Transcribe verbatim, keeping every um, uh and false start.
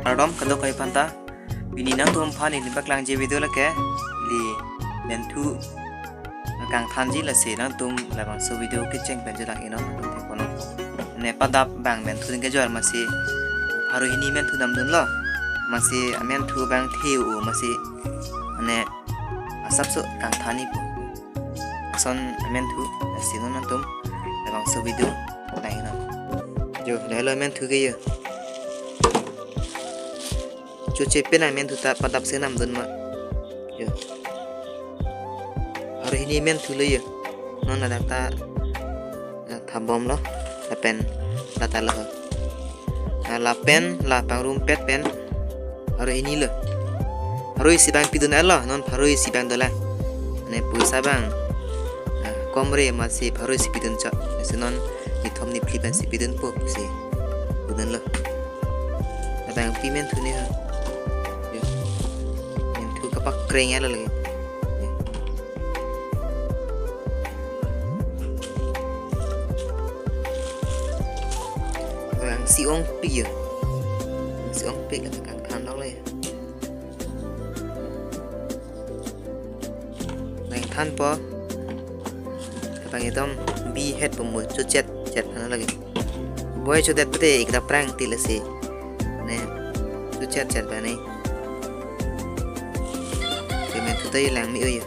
Kardom kadokave aphanta. Pini nangtumphan ili paklangji video lake ili menthu kangthanji, lasi nangtum labangso video kecheng pen judak inon, nangtum thekonon. Ne padap abang menthu ding kejor, amatsi pharo hini menthu damdunlo. Amatsi amenthu abang the-o, amatsi ne asapso kangthan-ipo. Ason amenthu, lasi non nangtum labangso video lang inon. Jo, lahelo amenthu ke jo. Choche pen amenthu ta padap si namdun ma. Jo. Pharo hini menthu lo jo. Non ladak ta, eh, thabomlo. Lapen lata lo. Ah, lapen la pangrumpet pen pharo hini lo. Pharo isi abang pidun-etlo, non pharo isi abang dolang. Ne poisa abang, ah, komre, amatsi pharo isi pidunchot. Lasi non nithom niphli pensi pidunpo pusi pudunlo. Labang pi menthu ne ha. Jo. Menthu kapakreng-etlo lake. Jo. Labang si-ongpik jo. Si-ongpik, labang kangthan longle. Nangthanpo. Labang ekdom bihetpo mo, chochet chet aphan lake. Boi chodet pute ik ta prang ti lasi. Ne chochet chet ba ne. Ke menthu ta lang me-o jo.